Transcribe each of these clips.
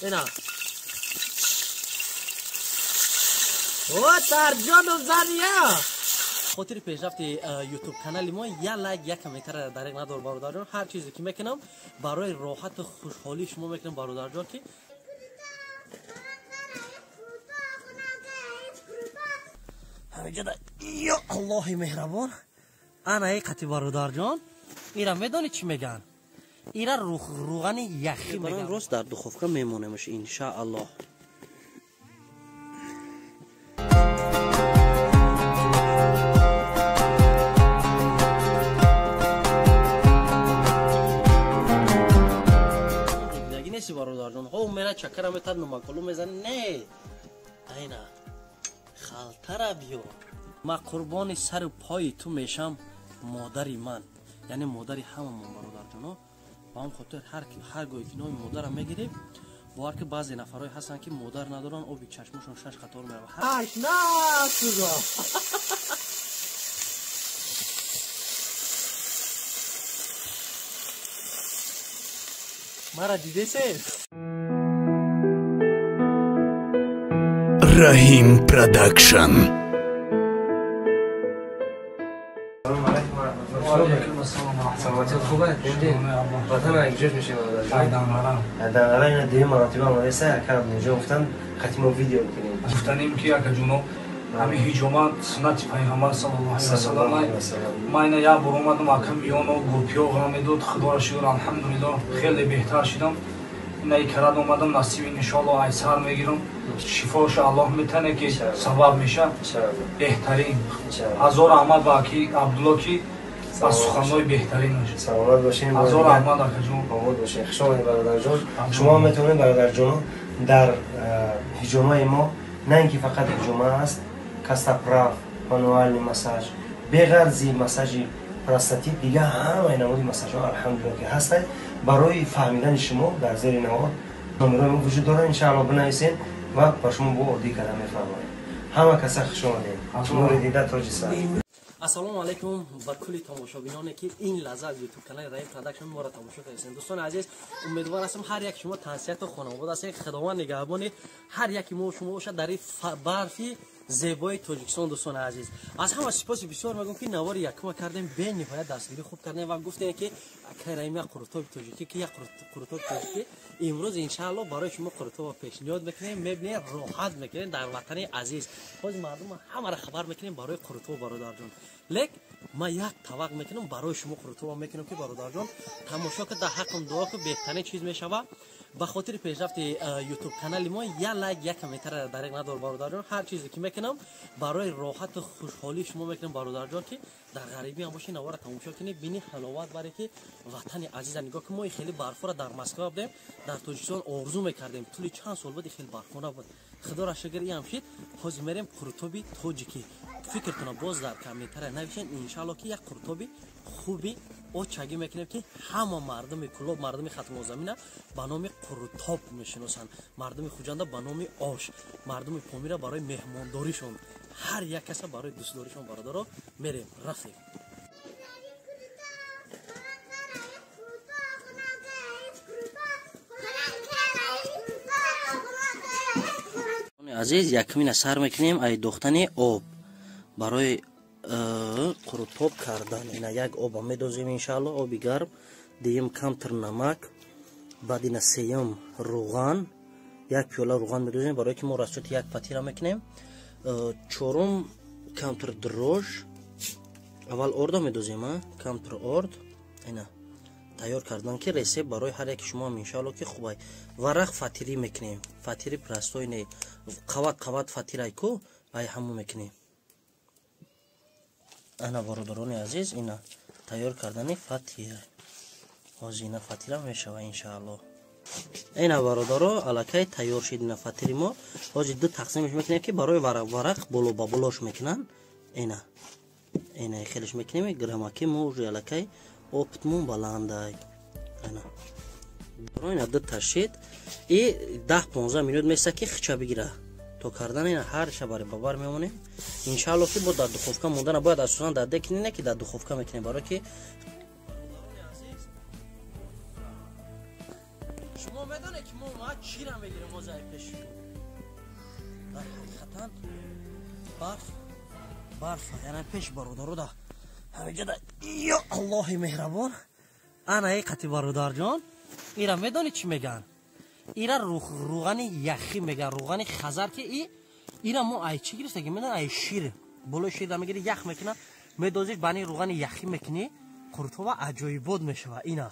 Ина. О, тарҷону зания. Хотири пешрафти YouTube канали мо як лайк, як комментар дареғ надор бародарҷон. Ҳар чизе ки мекунам барои роҳату хушҳолии шумо мекунам бародарҷон ки ҳамиҷода ё Аллоҳи меҳрабон. Ана эй қати бародарҷон, ира медонӣ чӣ меган? Ира руғани яхӣ меган. Рост дар духовка мемонемш иншааллоҳ. Бародарҷон, ҳо мера чакара метад номаколу мезани. Не, айна халтара биё. Ма қурбони сару пои ту мешам модари ман, яъне модари ҳамамон бародарҷоно. Ба ҳам хотир ҳар гоҳе ки номи модарам мегирем, бовар ки баъзе нафарҳое ҳастанд ки модар надоранд, оби чашмошон шаш қатор меравад. Ҳашт насузо. Мара дидесе? Раҳим Продакшн. سلامتی خوبه؟ وطن اگجوش میشه برادر. اینا دیگه مراتب آماده سه اکرم اینجا گفتن ختم ویدیو کنیم. گفتنیم که اگه جونو همین هجومات سنت پیغمبر صلی الله علیه و سلم. ما اینا یا بر اومدم اکم یونو گوپیو غمی دود خدا را شکر الحمدلله خیلی بهتر شدم. اینا کرد اومدم نصیب ان شاء الله ایثار میگیرم. شفاش الله میتونه که ثواب میشه. بهترین. هزار احمد باکی عبدالله کی از سخنهای بهترین باشه. سلامت باشین. هزار احمد آقا جون. آمد باشین. خوش آمدید برادر جان. شما میتونید برادر جان در هجومه ما نه اینکه فقط هجومه است، کاستاپراف، مانوال مساج، بغیر مساج پروستاتیت دیگه همه نمودی مساج ها الحمدلله که هست. برای فهمیدن شما در زیر نوار نمرای ما وجود داره، ان شاء الله بنویسین و با شما با عادی کردن میفرمایید. همه کسا خوش آمدید. نور دیده تاج سر. ассалому алайкум ба кулли тамошобиноне ки ин лаҳза аз ютуб канали Раҳим Продакшн моро тамошо кардед. Дӯстони азиз, умедвор ҳастам ҳар як шумо тансиҳату хонавода ҳастед. Худованд нигаҳбони ҳар яки мо шумо бошад дар ин барфи зебои Тоҷикистон. Дӯстони азиз, аз ҳама сипоси бисёр мегӯм ки навори якума кардем, бениҳоят дастгирӣ хуб кардем ва гуфтем ки акай Раҳим як қурутоби тоҷикӣ, ки як қурутоби тоҷикӣ имрӯз иншааллоҳ барои шумо қурутоба пешниҳод мекунем, мебинед, роҳат мекунем дар ватани азиз. Ҳозир мардума ҳамаро хабар мекунем барои қурутоба бародарҷон. Лек ман як тавақ мекунам барои шумо қурутоба мекунам ки бародарҷон тамошо ки дар ҳаққам дуо ки беҳтарин чиз мешавад. Ба хотири пешрафти YouTube канали мо як лайк, як комментар дареғ надор бародарҷон. Ҳар чизе ки мекунам барои роҳату хушҳолии шумо мекунам бародарҷон ки дар ғарибӣ ҳам бошед навора тамошо кунед, бини ҳаловат баре ки ватани азиза нигоҳ ки мо хеле барфора дар Москва будем, дар Тоҷикистон орзу мекардем, тӯли чанд сол буд хеле барфо набуд. Худоро шукр иам шид. Ҳозир мерем қурутоби тоҷикӣ. Фикртона боз дар комментария нависен, иншааллоҳ ки як қурутоби хуби очагӣ мекунем ки ҳама мардуми Кулоб, мардуми Хатмозамина ба номи қурутоб мешиносанд, мардуми Хуҷанда ба номи ош, мардуми Помира барои меҳмондоришон, ҳар як каса барои дӯстдоришон. Бародаро мерем, рафтем. Азиз, якмина сар мекунем ай дохтани об барои қурутоб кардан. Ина як оба медозем иншааллоҳ, оби гарм, дуюм камтар намак, баъд ина сеюм руған, як пиёла руған медозем барое ки мо расчоти як патира мекунем, чорум камтар дрож, аввал орда медозем, камтар орд ина тайёр кардан ки ресеп барои ҳар яки шумо иншааллоҳ ки хубай. Варақ фатирӣ мекунем, фатири простой не, қават қават фатирай ку ай ҳаму мекунем. Ана бародарони азиз, ина тайёр кардани фатир. Ҳозир ина фатира мешава иншааллоҳ. Ина бародаро аллакай тайёр шид ина фатири мо. Ҳозир ду тақсимш мекунем ки барои варақ варақ боло ба болош мекунанд. Ина ина хелеш мекунем грамаки мо уже аллакай опытмон баландай. Ана ина ду ташид и 10-15 минут меса ки хича бигира. То кардан ина ҳар шабари бабар мемонем. Иншааллоҳ ки бо дар духовка мондана бояд асосан дар дек не ки дар духовка мекунем барои ки шумо медонед ки мо ма Шира мегирем ҳозир ай пеши. Дар ҳақиқатан барф барф, яъне пеш бародаро да ҳамиҷода, ё Аллоҳи меҳрабон. Ана эй қати бародарҷон, ира медонӣ чӣ мегӯянд? Ира рӯғани яхӣ мегӯянд, рӯғани хазар, ки ира мо ай чӣ гирифтагӣ медонӣ? Ай шир. Болои шир да мегири, ях мекуна, медозиш, бани рӯғани яхӣ мекунӣ, қуртова аҷоибот мешава. Ина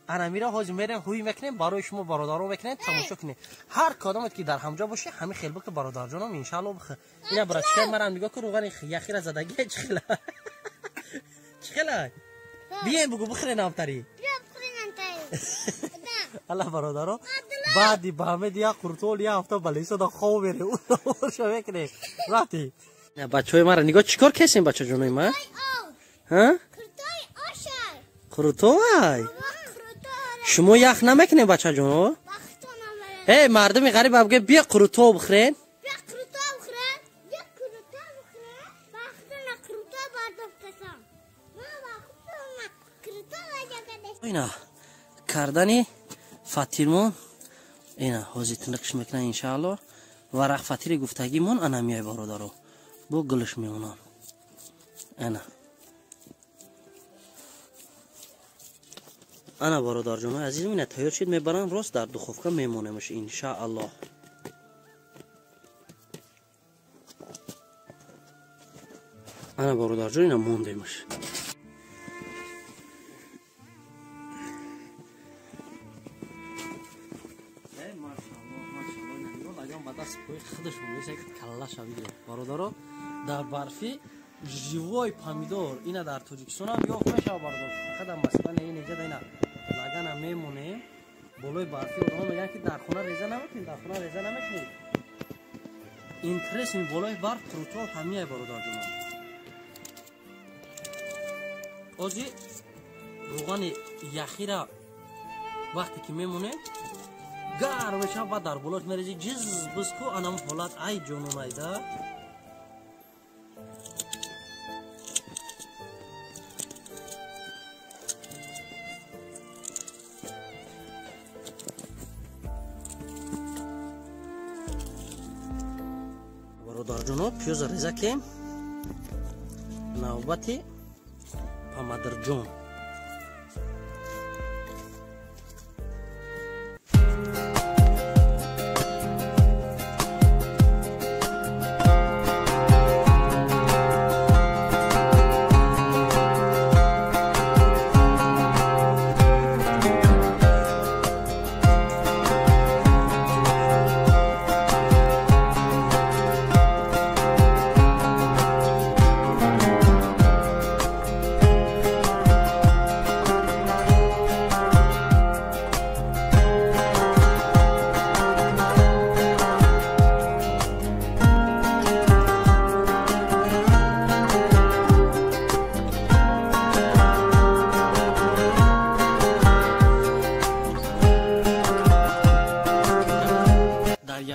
ана мира ҳозир мерем, ҳуй мекунем барои шумо бародаро, мекунем, тамошо кунем. Ҳар кадомет ки дар ҳамҷо бошӣ, ҳамин хел бика бародарҷоном, иншаалло бих. Ина братчика марам нигоҳ кун, рӯғани яхира задагӣ чӣ хела, чӣ хела. Бием бугу бихӯре намтарӣ. Алла бародаро, баъди ба ҳамед як қуртол як ҳафта балисода хоб мере, ӯша мекунем. Рафти бачаҳои мара нигоҳ, чӣ кор кесем, бачаҷонои ма? Қуртовай шумо ях намекунем, бачаҷоно? Э, мардуми ғариб абге, бия қурутов бихӯрен. Ина кардани фатирмон, ина ҳозир тинақш мекунан иншаалло. Варақ фатири гуфтагимон ана миёй бародаро, бо гулш мемонам. Ана ана бародарҷонои азизм, ина тайёр шид, мебарам рост дар духовка мемонемш иншааллоҳ. Ана бародарҷон, ина мондемш. Бародаро, дар барфи живой помидор ина дар Тоҷикистон ҳам ёфт мешавад бародар. Фақат дар масалан ин иҷода ина лагана мемонем болои барфи. Одамо мегӯянд ки дар хона реза намекунед, дар хона реза намекунед. Интересный болои барф қурутҳо ҳамияй бародарҷонон. Ози рӯғани яхира вақте ки мемонем гарм мешавад, баъд дар болош мерези, ҷиз биз ку, анам ҳолат ай ҷононайда. Бародарҷоно, пиёза реза кем, навбати памадрҷон.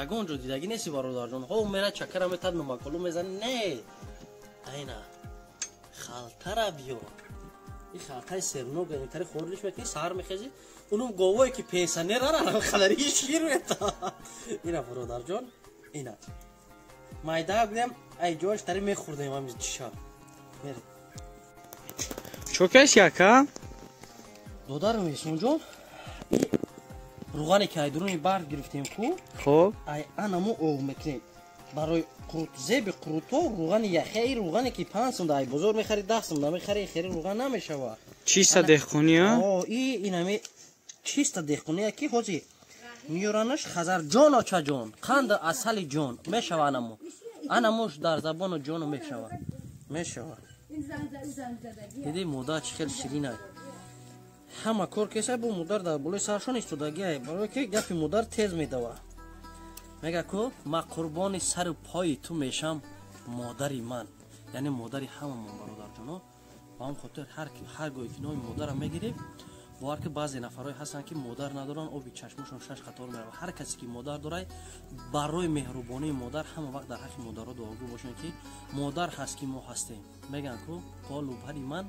Ягон ҷо дидагӣ нести бародарҷон. Ҳо, мера чакара метад, номаколу мезани. Не, айна халтара биё, и халтаи сернок тари хордиш мекунӣ, саҳар мехези, унум говое ки пенсионер ара халари шир мета. Ина бародарҷон, ина майда гӯям, ай ҷош тари мехӯрдем ҳамиз чиша. Мерем. Чо каси ака? Додарам Эҳсонҷон, рӯғане ки ай дуруни барф гирифтем ку, хоб, ай ана мо ов мекунем барои қурут, зеби қурутҳо рӯғани яхаи, рӯғане ки 5 сум ай бозор мехари, 10 сум намехари, хери рӯған намешава. Чиста деҳқония? О, и инами чиста деҳқония ки ҳозир миёранаш хазарҷон, очаҷон, қанду асали ҷон мешава. Анамо анамош дар забону ҷону мешава, мешава. Диди модар чӣ хел ширинай, ҳама кор кеса бо модар дар болои саршон истодагиай, барое ки гапи модар тез медава. Мега ку ма қурбони сару пои ту мешам, модари ман, яъне модари ҳамамон бародарҷоно. Ба ҳам хотир ҳар гоҳе ки номи модарам мегирем, бовар ки баъзе нафарҳое ҳастанд ки модар надоранд, оби чашмошон шаш қатор меравад. Ҳар касе ки модар дорад, барои меҳрубонии модар ҳама вақт дар ҳаққи модаро дуогӯ бошем, ки модар ҳаст ки мо ҳастем. Мегӯянд ку қолу бари ман,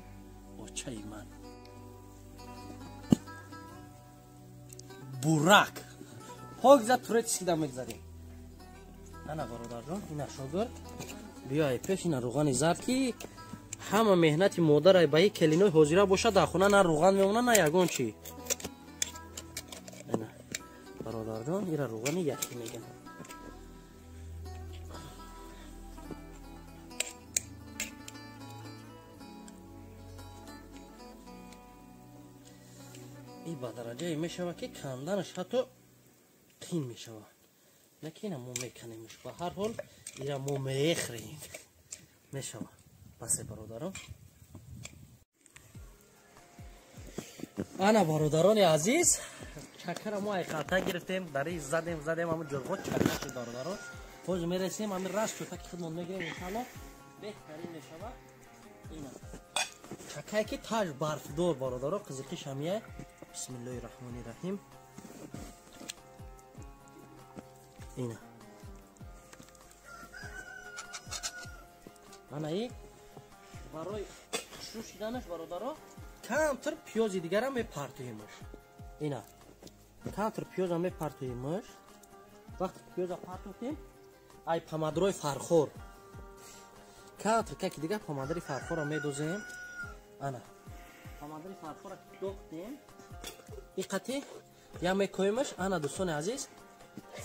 очаи ман. Бурак Покиза турецкий да мегзарем. Ана бародарҷон, ина шогирд. Биёй пеш ина рӯғани зард ки ҳама меҳнати модарай ба ин келинои ҳозира бошад, дар хона на рӯған мемона, на ягон чӣ. Ана бародарҷон, ира рӯғани яхӣ мегӯянд. Ин ба дараҷае мешавад ки канданаш ҳатто қин мешавад. На ки ина мо меканемш, ба ҳар ҳол ира мо мехӯрем. Мешавад. Басе бародарон. Ана бародарони азиз, чакара мо айқата гирифтем, дари задем, задем, ҳамин ҷурғот чака шуд бародарон. Ҳозир мерасем, ҳамин раст чӯтаки худмон мегирем, иншааллоҳ беҳтарин мешавад. Ина чакае ки таж барфдор бародаро, қизиқиш ҳамия. Бисмиллоҳи раҳмони раҳим. Ина ана и барои хушрӯ шиданаш бародаро камтар пиёзи дигарам мепартоемаш. Ина камтар пиёзам мепартоемаш. Вақте пиёза партохтем, ай помадрои фархор камтар каки дигар помадри фархорро медозем. Ана помадри фархорро дохтем, иқати я мекоемаш. Ана дӯстони азиз,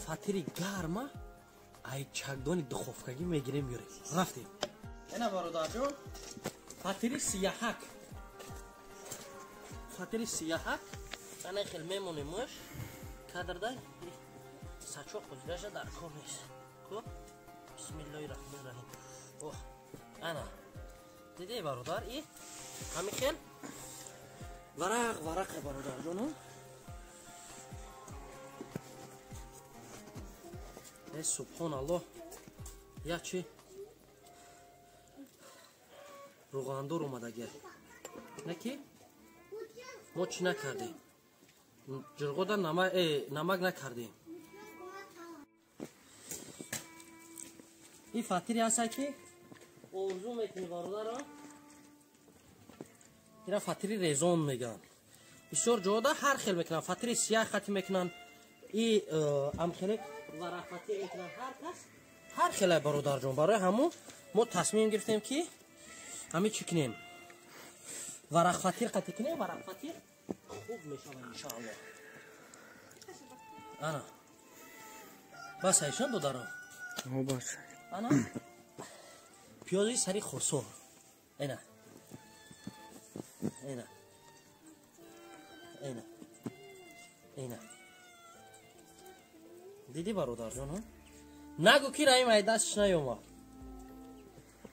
фатири гарма ай чакдони духовкагӣ мегирем, меёрем. Рафтем. Ина бародарҷон, фатири сияҳак, фатири сияҳак ана хел мемонемаш. Кадрда сачоқ ҳозираша дар кор нест. Хуб, бисмиллоҳи раҳмони раҳим. Оҳ, ана диде бародар, и ҳамин хел варақ варақе бародарҷону. Э субҳоналлоҳ, як чи рӯғандор омадагия. Не ки мо чӣ накардем, ҷурғода намак накардем. Ин фатире ҳаста ки орзу мекунӣ бародаро, ира фатири резон мегӯянд. Бисёр ҷода ҳар хел мекунанд, фатири сияҳ хати мекунанд, и амхеле варақ-фатир мекунанд. Ҳар кас ҳар хеле бародарҷон. Барои ҳамун мо тасмим гирифтем ки ҳамин чӣ кунем, варақ-фатир қати кунем. Варақ-фатир хуб мешавад иншоаллоҳ. Ана бас айшон додаро, бас. Ана пиёзи сари хурсор. Ина ина ина ина дидӣ бародарҷон, нагӯ ки раим ай дастш наёмад.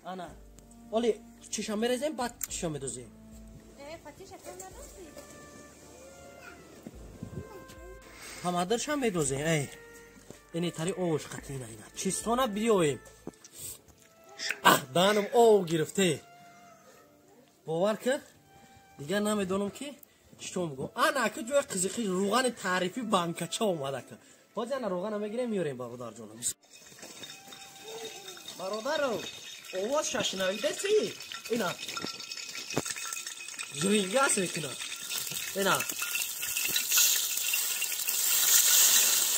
Ана оли чиша мерезем, баъд чиша медозем. Ҳамадаршам медозем. Эй ини тари овош қати ина ина чистона биёем. Аҳ, даҳанам ов гирифте. Бовар кар, дигар намедонам ки читон бигӯм. Ана ака ҷои қизиқи рӯғани таърифӣ банкача омадака. Ҳозир ана рӯғана мегирем, меёрем бародарҷонам. Бародаро, овоз шашнавидаси? Ина зрингас мекунад. Ина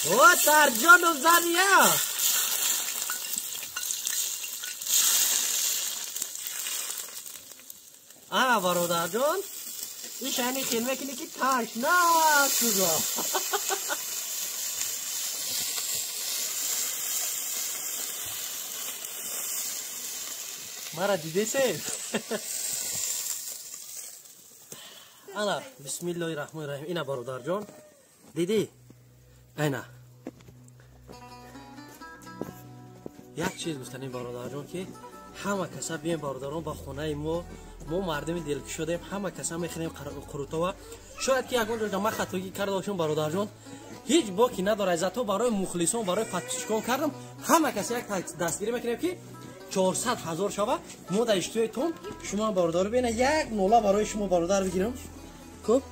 о тарҷону зария. Ана бародарҷон, ин шайни хел мекунӣ ки ташна шуда. Мара дидесе? Ана бисмиллоҳи раҳмони раҳим. Ина бародарҷон, дидӣ? Ана як чиз гуфтанем бародарҷон, ки ҳама каса бием бародарон ба хонаи мо. Мо мардуми дилкушодаем, ҳама каса мехӯрем қурутова. Шояд ки ягон ҷо ман хатогӣ карда бошам бародарҷон, ҳеҷ боки надорад. Зато барои мухлисон, барои подписчикон кардам. Ҳама каса як дастгирӣ мекунем ки 400 000 шава. Мо дар иштиёитон шумо бародаро бина як нола барои шумо бародар бигирам. Хуб,